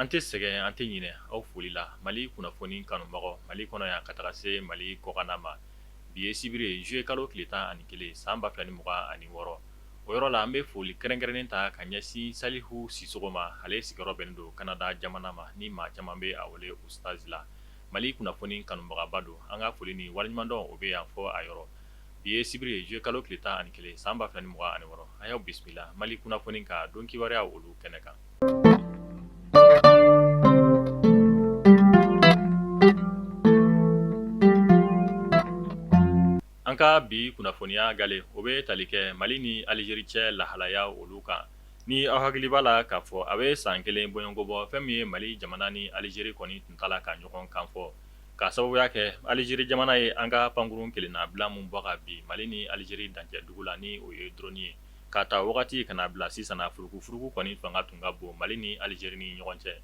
An tɛ sɛgɛn, an tɛ ɲinɛ aw foli la Mali kunnafoni kanubagaw Mali kɔnɔ yan ka taga se Mali kɔkanna ma. Bi ye sibiri ye juillet kalo tile 11 san 2026. O yɔrɔ la an bɛ foli kɛrɛnkɛrɛnnen ta ka ɲɛsin Salihu Sisogo ma, ale sigiyɔrɔ bɛnnen don Canada jamana ma, ni maa caman bɛ a wele Ustaz la. Mali kunnafoni kanubagaba don, an ka foli ni waleɲumandɔn o bɛ yan fɔ a yɔrɔ. Bi ye sibiri ye juillet kalo tile 11 san 2026. A y'aw bisimila Mali kunnafoni ka don kibaruya olu kɛnɛ kan. An ka bi kunnafoniya gale o bɛ tali kɛ Mali ni Alizeri cɛ lahalaya olu kan. Ni aw hakili b'a la k'a fɔ a bɛ san kelen bɔɲɔgɔnko bɔ, fɛn min ye Mali jamana ni Alizeri kɔni tun t'a la ka ɲɔgɔn kan fɔ, ka sababuya kɛ Alizeri jamana ye an ka pankurun kelennabila min bɔ ka bin Mali ni Alizeri dancɛ dugu la, ni o ye drone ye. Ka ta wagati ka na bila sisan na, furukufuruku kɔni fanga tun ka bon Mali ni Alizeri ni ɲɔgɔn cɛ.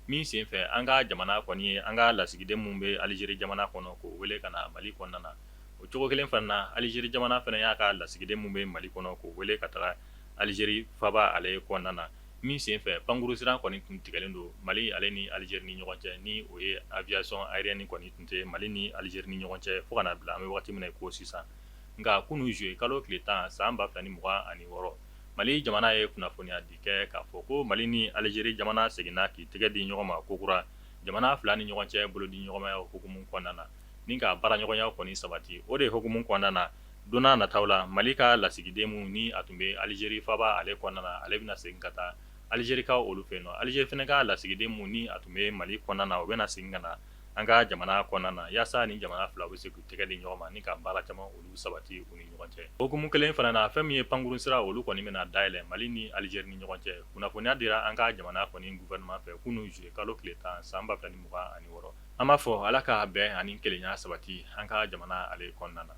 Min senfɛ an ka jamana kɔni ye an ka lasigiden min bɛ Alizeri jamana kɔnɔ k'o wele ka na Mali kɔnɔna na. O cogo kelen fana na, Alizeri jamana fana y'a ka lasigiden min bɛ Mali kɔnɔ k'o wele ka taga Alizeri faaba ale kɔnɔna na. Min senfɛ pankurun sira kɔni tun tigɛlen don Mali ale ni Alizeri ni ɲɔgɔn cɛ, ni o ye aviation aérienne kɔni tun tɛ Mali ni Alizeri ni ɲɔgɔn cɛ fo ka na bila an bɛ waati min na i ko sisan. Nka kunun juillet kalo tile 10 san 2026, Mali jamana ye kunnafoniya di kɛ k'a fɔ ko Mali ni Alizeri jamana seginna k'i tɛgɛ di ɲɔgɔn ma kokura jamana fila ni ɲɔgɔn cɛ bolodiɲɔgɔnmaya hukumu kɔnɔna na, ni ka baaraɲɔgɔnya kɔni sabati. O de hukumu kɔnɔna na, don n'a nataw la, Mali ka lasigiden min ni a tun bɛ Alizeri faaba ale kɔnɔna na, ale bɛna segin ka taa Alizerikaw olu fɛ yen nɔ. Alizeri fana ka lasigiden min ni a tun bɛ Mali kɔnɔna na, o bɛna segin ka na an ka jamana kɔnɔna na, yaasa ni jamana fila bɛ se k'u tɛgɛ di ɲɔgɔn ma ni ka baara caman olu sabati u ni ɲɔgɔn cɛ. Hukumu kelen fana na, fɛn min ye pankurun sira olu kɔni bɛna dayɛlɛ Mali ni Alizeri ni ɲɔgɔn cɛ. Kunnafoniya dira an ka jamana kɔni gouvernement fɛ kunun juillet kalo tile 10 san 2026. An b'a fɔ Ala ka bɛn ani kelenya sabati an ka jamana ale kɔnɔna na.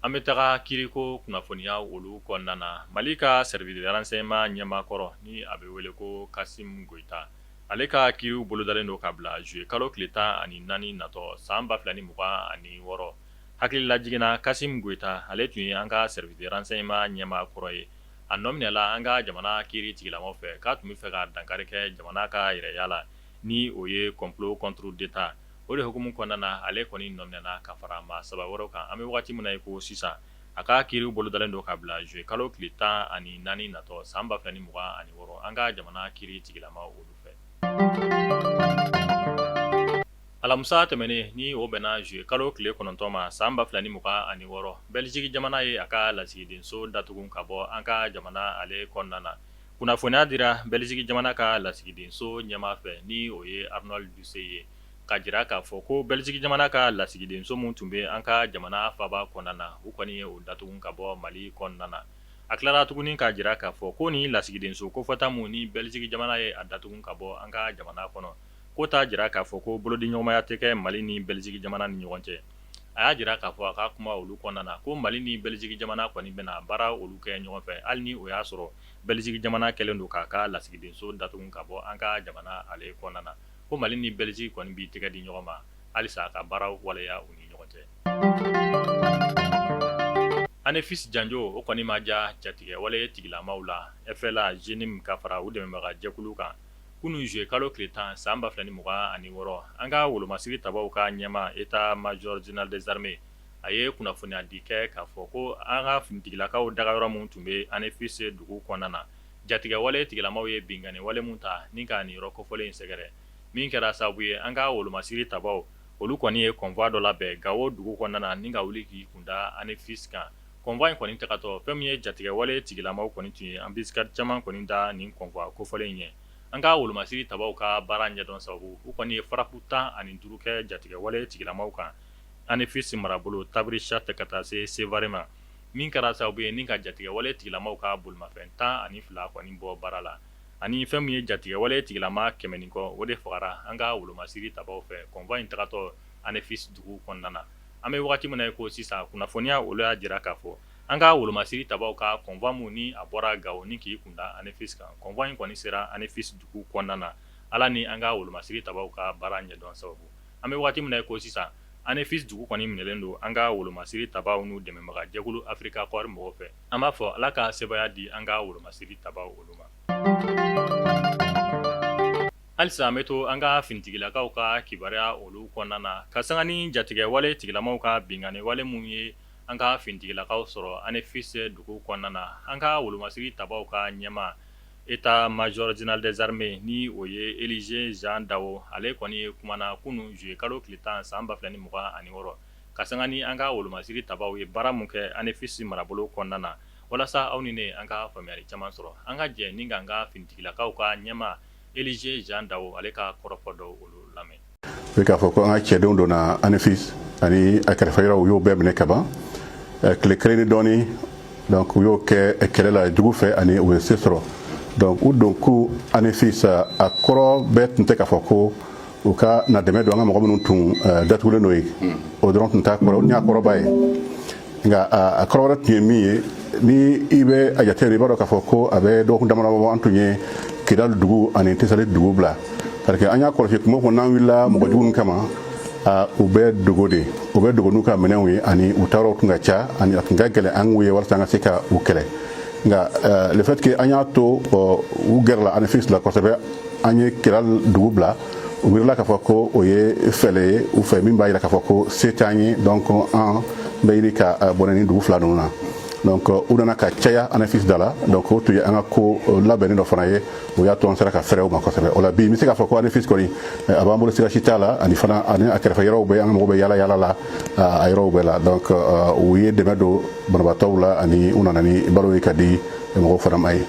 An bɛ taga kiriko kunnafoniya olu kɔnɔna na. Mali ka service de renseignement ɲɛmaa kɔrɔ ni a bɛ wele ko Kasim Goyita, ale ka kiriw bolodalen don ka bila juillet kalo tile 14 natɔ san 2026. Hakililajigin na, Kasim Goyita, ale tun ye an ka service de renseignement ɲɛmaa kɔrɔ ye. A nɔ minɛla an ka jamana kiri tigilamaw fɛ k'a tun bɛ fɛ ka dankari kɛ jamana ka yɛrɛya la, ni o ye complot contre l'État. O de hukumu kɔnɔna na, ale kɔni nɔ minɛna ka fara maa saba wɛrɛw kan. An bɛ waati min na i ko sisan, a ka kiriw bolodalen don ka bila juillet kalo tile 14 natɔ san 2026 an ka jamana kiri tigilamaw olu fɛ. Alamisa tɛmɛnen, ni o bɛnna juillet kalo tile 9 ma san 2026, Bɛliziki jamana ye a ka lasigidenso datugu ka bɔ an ka jamana ale kɔnɔna na. Kunnafoniya dira Bɛliziki jamana ka lasigidenso ɲɛmaa fɛ, ni o ye Arnold Duse ye, ka jira k'a fɔ ko Bɛliziki jamana ka lasigidenso min tun bɛ an ka jamana faaba kɔnɔna na, u kɔni ye o datugu ka bɔ Mali kɔnɔna na. A tilara tuguni k'a jira k'a fɔ ko nin lasigidenso kofɔta min ni Bɛliziki jamana ye a datugu ka bɔ an ka jamana kɔnɔ, k'o t'a jira k'a fɔ ko bolodiɲɔgɔnmaya tɛ kɛ Mali ni Bɛliziki jamana ni ɲɔgɔn cɛ. A y'a jira k'a fɔ a ka kuma olu kɔnɔna na ko Mali ni Bɛliziki jamana kɔni bɛna baara olu kɛ ɲɔgɔn fɛ, hali ni o y'a sɔrɔ Bɛliziki jamana kɛlen don k'a ka lasigidenso datugu ka bɔ an ka jamana ale kɔnɔna na, ko Mali ni Bɛliziki kɔni b'i tɛgɛ di ɲɔgɔn ma halisa ka baaraw waleya u ni ɲɔgɔn cɛ. Anefis janjo o kɔni ma diya jatigɛwale tigilamaw la, FLA, JNIM ka fara u dɛmɛbaga jɛkulu kan. Kunun juillet kalo tile 10 san 2026, an ka wolomasiri tabaw ka ɲɛmaa état major général des armées, a ye kunnafoniya di kɛ k'a fɔ ko an ka finitigilakaw dagayɔrɔ min tun bɛ Anefis dugu kɔnɔna na, jatigɛwale tigilamaw ye binkanni wale min ta ni ka nin yɔrɔ kofɔlen in sɛgɛrɛ, min kɛra sababu ye an ka wolomasiri tabaw olu kɔni ye convoi dɔ labɛn Gawo dugu kɔnɔna na ni ka wuli k'i kunda Anefis kan. Convoi in kɔni tagatɔ, fɛn min ye jatigɛwale tigilamaw kɔni tun ye embuscade caman kɔni da nin convoi kofɔlen in ɲɛ. An ka wolomasiri tabaw ka baara ɲɛdɔn sababu, u kɔni ye frappe 15 kɛ jatigɛwale tigilamaw kan Anefis marabolo Tabrichat ka taa se Sevare ma, min kɛra sababu ye ni ka jatigɛwale tigilamaw ka bolimafɛn 12 kɔni bɔ baara la. Ani fɛn min ye jatigɛwale tigilama 100 ni kɔ, o de fagara an ka wolomasiri tabaw fɛ convoi in tagatɔ Anefis dugu kɔnɔna na. An bɛ wagati min na i ko sisan, kunnafoniya olu y'a jira k'a fɔ an ka wolomasiri tabaw ka convoi min ni a bɔra Gawo ni k'i kunda Anefis kan, convoi in kɔni sera Anefis dugu kɔnɔna na, Ala ni an ka wolomasiri tabaw ka baara ɲɛdɔn sababu. An bɛ wagati min na i ko sisan, Anefis dugu kɔni minɛlen don an ka wolomasiri tabaw n'u dɛmɛbaga jɛkulu Africa Corps mɔgɔw fɛ. An b'a fɔ Ala ka sebaaya di an ka wolomasiri tabaw olu ma. Halisa an bɛ to an ka finitigilakaw ka kibaruya olu kɔnɔna na, ka sanga ni jatigɛwale tigilamaw ka binkanni wale minnu ye an ka finitigilakaw sɔrɔ Anefis dugu kɔnɔna na, an ka wolomasiri tabaw ka ɲɛmaa état major général des armées ni o ye Elisée Jean Dao, ale kɔni ye kumana kunun juillet kalo tile 10 san 2026, ka sanga ni an ka wolomasiri tabaw ye baara min kɛ Anefis marabolo kɔnɔna na, walasa aw ni ne an ka faamuyali caman sɔrɔ. An ka jɛ ni k'an ka finitigilakaw ka ɲɛmaa Elisée Jean Dao ale ka kɔrɔfɔ dɔw olu lamɛn. O k'a fɔ ko an ka cɛdenw donna Anefis ani a kɛrɛfɛ yɔrɔw, u y'o bɛɛ minɛ ka ban tile kelen ni dɔɔni. Donc u y'o kɛ kɛlɛ la jugu fɛ ani u ye se sɔrɔ. Donc u don ko Anefis, a kɔrɔ bɛɛ tun tɛ k'a fɔ ko u ka na dɛmɛ don an ka mɔgɔ minnu tun datugulen don ye, o dɔrɔn tun t'a kɔrɔ ni a kɔrɔba ye. Nka a kɔrɔ wɛrɛ tun ye min ye, ni i bɛ a jate, i b'a dɔn k'a fɔ ko a bɛ dɔgɔkun damadɔ bɔ, an tun ye Kidali dugu ani Tesalit dugu bila, parce que an y'a kɔlɔsi kuma o kuma n'an wulila mɔgɔ jugu kama, u bɛ dogo de, u bɛ dogo n'u ka minɛnw ye, ani u taayɔrɔw tun ka ca, ani a tun ka gɛlɛn an k'u ye walasa an ka se ka u kɛlɛ. Nka le fait que an y'a to u gɛrɛla Anefis la kosɛbɛ, an ye Kidali dugu bila, u miirila k'a fɔ ko o ye fɛlɛ ye u fɛ min b'a jira k'a fɔ ko se t'an ye. Donc an bɛ ɲini ka bɔnɛ ni dugu fila ninnu na. Donc u nana ka caya Anefis da la. Donc o tun ye an ka ko labɛnnen dɔ fana ye, o y'a to an sera ka fɛrɛ u ma kosɛbɛ. O la bi, n bɛ se k'a fɔ ko Anefis kɔni a b'an bolo, siga si t'a la, ani fana ani a kɛrɛfɛ yɔrɔw bɛɛ, an ka mɔgɔw bɛ yala yala la a yɔrɔw bɛɛ la. Donc u ye dɛmɛ don banabaatɔw la, ani u nana ni balo ye ka di mɔgɔw fana ma ye.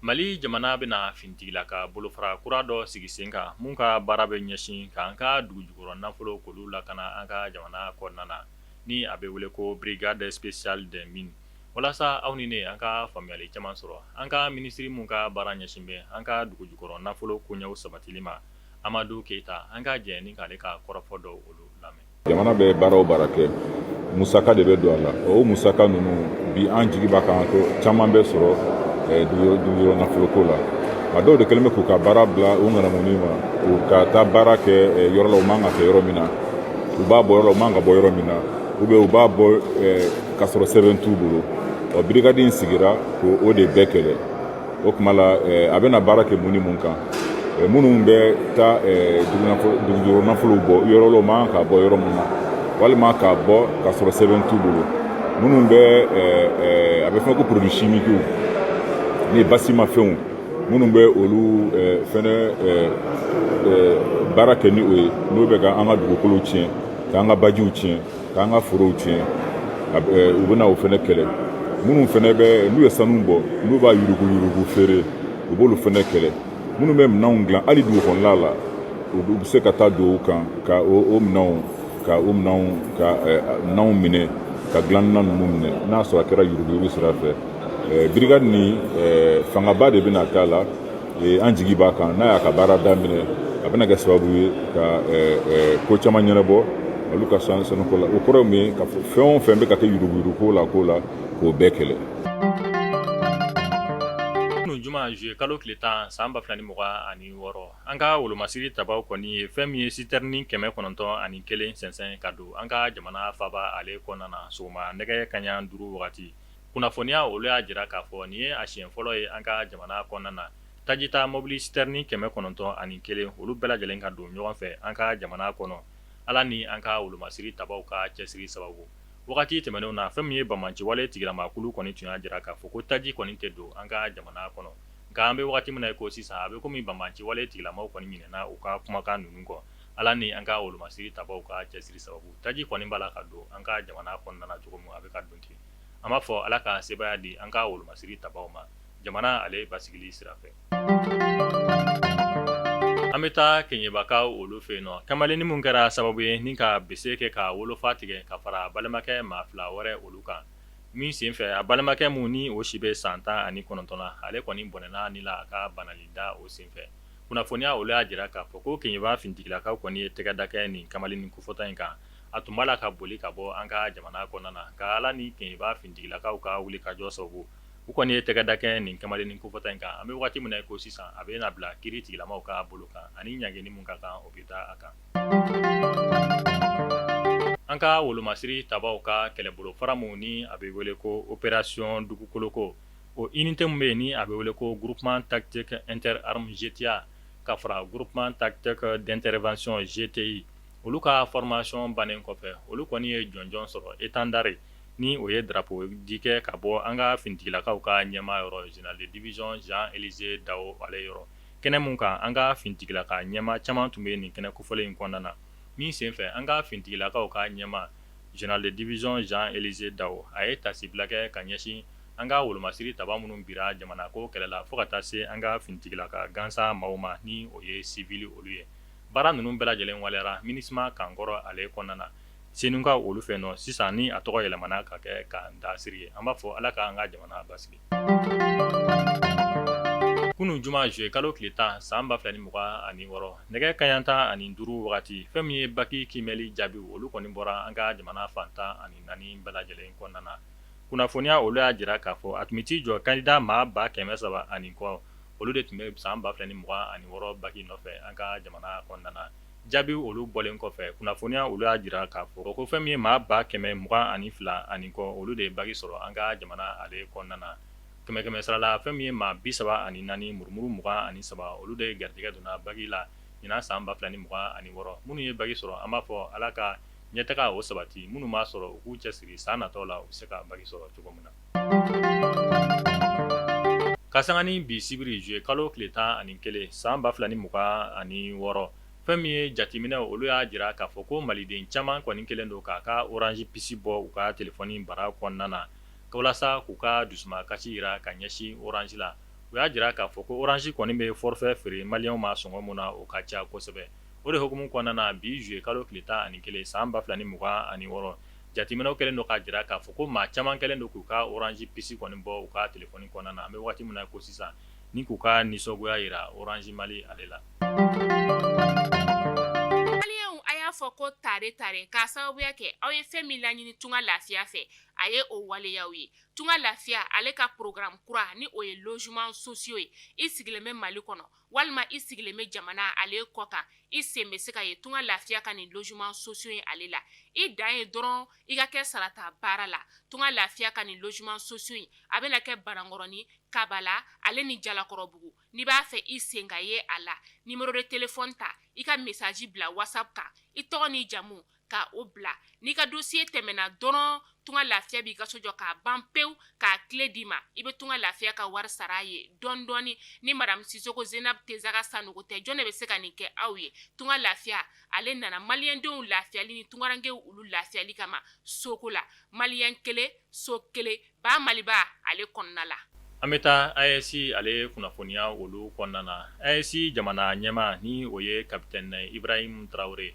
Mali jamana bɛna finitigilaka bolofara kura dɔ sigi sen kan mun ka baara bɛ ɲɛsin k'an ka dugujukɔrɔ nafolo k'olu lakana an ka jamana kɔnɔna na, ni a bɛ wele ko brigade spéciale des mines. Walasa aw ni ne an ka faamuyali caman sɔrɔ, an ka minisiri mun ka baara ɲɛsin bɛ an ka dugujukɔrɔ nafolo koɲɛw sabatili ma, Amadu Keyita, an ka jɛ ni k'ale ka kɔrɔfɔ dɔw olu lamɛn. Jamana bɛ baara o baara kɛ, musaka de bɛ don a la. O musaka ninnu bi, an jigi b'a kan ko caman bɛ sɔrɔ dugujukɔrɔ nafoloko la. A dɔw de kɛlen bɛ k'u ka baara bila u ŋanamuni ma, u ka taa baara kɛ yɔrɔ la u man ka kɛ yɔrɔ min na, u b'a bɔ yɔrɔ la u man ka bɔ yɔrɔ min na, ou bien u b'a bɔ k'a sɔrɔ sɛbɛn t'u bolo. Ɔ, brigade in sigira k'o de bɛɛ kɛlɛ. O tuma la, a bɛna baara kɛ mun ni mun kan? Minnu bɛ taa dugujukɔrɔ nafolow bɔ yɔrɔ la u man ka bɔ yɔrɔ min na, walima k'a bɔ k'a sɔrɔ sɛbɛn t'u bolo, minnu bɛ a bɛ fɔ ko produits chimiques ni basimafɛnw, minnu bɛ olu fɛnɛ baara kɛ ni o ye, n'o bɛ ka an ka dugukolow tiɲɛ, k'an ka bajiw tiɲɛ, k'an ka forow tiɲɛ, u bɛna o fɛnɛ kɛlɛ. Minnu fɛnɛ bɛ n'u ye sanu bɔ, n'u b'a yuruguyurugu feere, u b'olu fɛnɛ kɛlɛ. Minnu bɛ minɛnw dilan hali dugu kɔnɔna la, u bɛ se ka taa don u kan ka o minɛnw ka o minɛnw ka minɛnw minɛ, ka dilanna ninnu minɛ, n'a sɔrɔ a kɛra yuruguyurugu sira fɛ. Brigade ni fangaba de bɛna k'a la. An jigi b'a kan, n'a y'a ka baara daminɛ, a bɛna kɛ sababu ye ka ko caman ɲɛnabɔ olu ka sanuko la. O kɔrɔ min ye ka fɔ fɛn o fɛn bɛ ka kɛ yuruguyurugu la ko la, k'o bɛɛ kɛlɛ. Kunun juma juillet kalo tile 10 san 2026, an ka wolomasiri tabaw kɔni ye fɛn min ye citerne 901 sɛnsɛn ka don an ka jamana faaba ale kɔnɔna na sɔgɔma nɛgɛ kanɲɛ 5 wagati. Kunnafoniya olu y'a jira k'a fɔ nin ye a siɲɛ fɔlɔ ye an ka jamana kɔnɔna na, tajita mobili citerne 901 olu bɛɛ lajɛlen ka don ɲɔgɔn fɛ an ka jamana kɔnɔ, Ala ni an ka wolomasiri tabaw ka cɛsiri sababu. Wagati tɛmɛnenw na, fɛn min ye banbaanciwale tigilamakulu kɔni tun y'a jira k'a fɔ ko taji kɔni tɛ don an ka jamana kɔnɔ. Nka an bɛ wagati min na i ko sisan, a bɛ komi banbaanciwale tigilamaw kɔni ɲinɛna u ka kumakan ninnu kɔ. Ala ni an ka wolomasiri tabaw ka cɛsiri sababu, taji kɔni b'a la ka don an ka jamana kɔnɔna na cogo min, a bɛ ka don ten. An b'a fɔ Ala ka sebaaya di an ka wolomasiri tabaw ma jamana ale basigili sira fɛ. An bɛ taa Keɲebakaw olu fɛ yen nɔ, kamalennin min kɛra sababu ye ni ka bese kɛ ka wolofa tigɛ ka fara balimakɛ maa fila wɛrɛ olu kan min senfɛ, a balimakɛ min ni o si bɛ san 19 na, ale kɔni bɔnɛna ni la a ka banali da o senfɛ. Kunnafoniya olu y'a jira k'a fɔ ko Keɲeba finitigilakaw kɔni ye tɛgɛ da kɛ nin kamalennin kofɔta in kan. A tun b'a la ka boli ka bɔ an ka jamana kɔnɔna na, nka Ala ni Keɲeba finitigilakaw ka wuli ka jɔ sababu, u kɔni ye tɛgɛ da kɛ nin kamalennin kofɔta in kan. An bɛ waati min na i ko sisan, a bɛ na bila kiri tigilamaw ka bolo kan, ani ɲangini min ka kan, o bɛ da a kan. An ka wolomasiri tabaw ka kɛlɛbolofara min ni a bɛ wele ko opération dugukoloko, O unité min bɛ yen ni a bɛ wele ko groupement tactique interarmes GTIA ka fara groupement tactique d'intervention GTI, olu ka formation bannen kɔfɛ, olu kɔni ye jɔnjɔn sɔrɔ, étendard ni o ye drapeau di kɛ ka bɔ an ka finitigilakaw ka ɲɛmaa yɔrɔ, général de division Jean Élisée Dao ale yɔrɔ. Kɛnɛ min kan, an ka finitigilaka ɲɛmaa caman tun bɛ nin kɛnɛ kofɔlen in kɔnɔna na. Min senfɛ, an ka finitigilakaw ka ɲɛmaa général de division Jean Élisée Dao, a ye tasibila kɛ ka ɲɛsin an ka wolomasiri taba minnu bira jamana ko kɛlɛ la, fo ka taa se an ka finitigilaka gansan maaw ma, ni o ye civil olu ye. Baara ninnu bɛɛ lajɛlen waleyara MINUSMA camp kɔrɔ ale kɔnɔna na, Senukaw olu fɛ nɔ sisan, ni a tɔgɔ yɛlɛmana ka kɛ camp Dasiri ye. An b'a fɔ Ala ka an ka jamana basigi. Kunun juma juillet kalo tile 10 san 2026, nɛgɛ kanɲɛ 15 wagati, fɛn min ye baki kiimɛli jaabiw, olu kɔni bɔra an ka jamana fan 14 bɛɛ lajɛlen kɔnɔna na. Kunnafoniya olu y'a jira k'a fɔ a tun bɛ t'i jɔ kandida maa 300,000 ani kɔ, olu de tun bɛ san 2026 baki nɔfɛ an ka jamana kɔnɔna na. Jaabi olu bɔlen kɔfɛ, kunnafoniya olu y'a jira k'a fɔ ko fɛn min ye maa 122,000 ani kɔ, olu de ye baki sɔrɔ an ka jamana ale kɔnɔna na. Kɛmɛ kɛmɛ sara la, fɛn min ye maa 34 murumuru 23, olu de ye garijɛgɛ donna baki la ɲinan san 2026. Minnu ye baki sɔrɔ, an b'a fɔ Ala ka ɲɛtaga o sabati. Minnu m'a sɔrɔ, u k'u cɛsiri, san natɔ la u bɛ se ka baki sɔrɔ cogo min na. Ka sanga ni bi sibiri juillet kalo tile 11 san 2026, fɛn min ye jateminɛ olu y'a jira k'a fɔ ko maliden caman kɔni kɛlen don k'a ka orange puce bɔ u ka telefɔni bara kɔnɔna na walasa k'u ka dusumakasi jira ka ɲɛsin orange la. U y'a jira k'a fɔ ko orange kɔni bɛ forfait feere maliyɛnw ma sɔngɔ min na, o ka ca kosɛbɛ. O de hukumu kɔnɔna na, bi juillet kalo tile 11 san 2026, jateminɛw kɛlen don k'a jira k'a fɔ ko maa caman kɛlen don k'u ka orange puce kɔni bɔ u ka telefɔni kɔnɔna na an bɛ waati min na ko sisan, ni k'u ka nisɔngoya jira orange Mali ale la. Maliyɛnw, a y'a fɔ ko tare tare, k'a sababuya kɛ aw ye fɛn min laɲini Tunga Lafiya fɛ, a ye o waleyaw ye. Tunga Lafiya ale ka programme kura, ni o ye logement sociaux ye, i sigilen bɛ Mali kɔnɔ walima i sigilen bɛ jamana ale kɔ kan, i sen bɛ se ka ye Tunga Lafiya ka nin logement sociaux ye ale la. I dan ye dɔrɔn i ka kɛ sarata baara la. Tunga Lafiya ka nin logement sociaux in, a bɛna kɛ Banankɔrɔni, Kabala ale ni Jalakɔrɔbugu. N'i b'a fɛ i sen ka ye a la, numéro de téléphone ta, i ka message bila WhatsApp kan, i tɔgɔ n'i jamu ka o bila. N'i ka dossier tɛmɛna dɔrɔn, Tunga Lafiya b'i ka so jɔ k'a ban pewu, k'a clé d'i ma. I bɛ Tunga Lafiya ka wari sara a ye dɔɔni dɔɔni. Ni madame Sisoko Zenab Tezaga Sanogo tɛ, jɔn de bɛ se ka nin kɛ aw ye? Tunga Lafiya ale nana maliyɛndenw lafiyali ni tungarankew olu lafiyali kama soko la. Maliyɛn kelen, so kelen, ba Maliba ale kɔnɔna la. An bɛ taa AES ale kunnafoniya olu kɔnɔna na. AES jamana ɲɛmaa, ni o ye capitaine Ibrahim Traoré,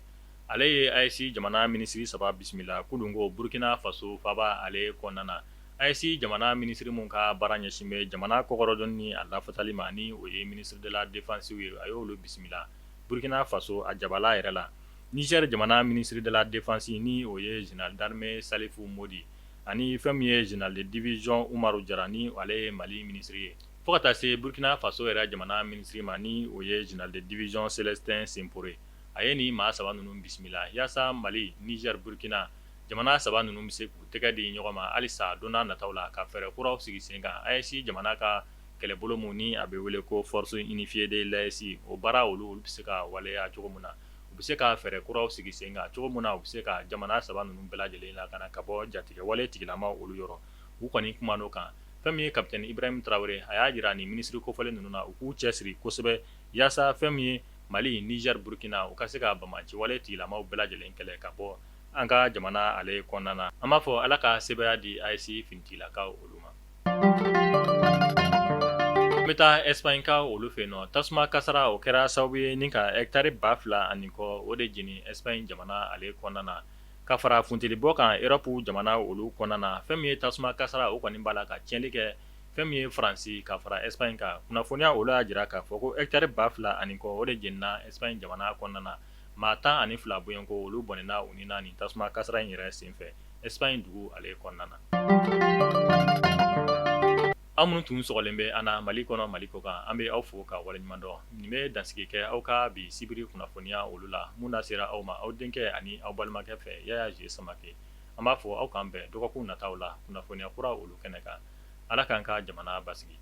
ale ye AES jamana minisiri saba bisimila kununko Burkina Faso faaba ale kɔnɔna na. AES jamana minisiri min ka baara ɲɛsin bɛ jamana kɔkɔrɔdonni ni a lafasali ma, ni o ye ministre de la défense ye, a y'olu bisimila Burkina Faso a jabala yɛrɛ la. Niger jamana ministre de la défense, ni o ye général d'armée Salifu Modi, ani fɛn min ye général de division Umaru Jara, ni ale ye Mali minisiri ye, fo ka taa se Burkina Faso yɛrɛ jamana minisiri ma, ni o ye général de division Célestin Simporé. A ye nin maa saba ninnu bisimila yaasa Mali, Niger, Burkina jamana saba ninnu bɛ se k'u tɛgɛ di ɲɔgɔn ma halisa don nataw la, ka fɛɛrɛ kuraw sigi sen kan AES jamana ka kɛlɛbolo min ni a bɛ wele ko force unifiée de l'AES, o baara olu bɛ se ka waleya cogo min na, u bɛ se ka fɛɛrɛ kuraw sigi sen kan cogo min na, u bɛ se ka jamana saba ninnu bɛɛ lajɛlen lakana ka bɔ jatigɛwale tigilama olu yɔrɔ. U kɔni kumana o kan. Fɛn min ye capitaine Ibrahim Traoré, a y'a jira nin minisiri kofɔlen ninnu na, u k'u cɛsiri kosɛbɛ yaasa fɛn min ye Mali, Niger, Burkina, u ka se ka banbaanciwale tigilamaw bɛɛ lajɛlen kɛlɛ ka bɔ an ka jamana ale kɔnɔna na. An b'a fɔ Ala ka sebaaya di AES finitigilakaw olu ma. An bɛ taa Espagne ka olu fɛ yen nɔ. Tasuma kasara o kɛra sababu ye ni ka hectare 2000 ani kɔ o de jeni Espagne jamana ale kɔnɔna na. Ka fara funtenibɔ kan Europe jamana olu kɔnɔna na, fɛn min ye tasuma kasara, o kɔni b'a la ka tiɲɛli kɛ fɛn min ye Faransi ka fara Espagne kan. Kunnafoniya olu y'a jira k'a fɔ ko hectare 2000 ani kɔ o de jenina Espagne jamana kɔnɔna na. Maa 12 bɔɲɔgɔnko olu bɔnɛna u ni na nin tasuma kasara in yɛrɛ senfɛ Espagne dugu ale kɔnɔna na. Aw minnu tun sɔgɔlen bɛ an na Mali kɔnɔ, Mali kɔ kan, an bɛ aw fo ka waleɲuman dɔn. Nin bɛ dansigi kɛ aw ka bi sibiri kunnafoniya olu la, mun na sera aw ma aw denkɛ ani aw balimakɛ fɛ, Yaya J Samake. An b'a fɔ aw k'an bɛn dɔgɔkun nataw la kunnafoniya kura olu kɛnɛ kan. Ala k'an ka jamana basigi.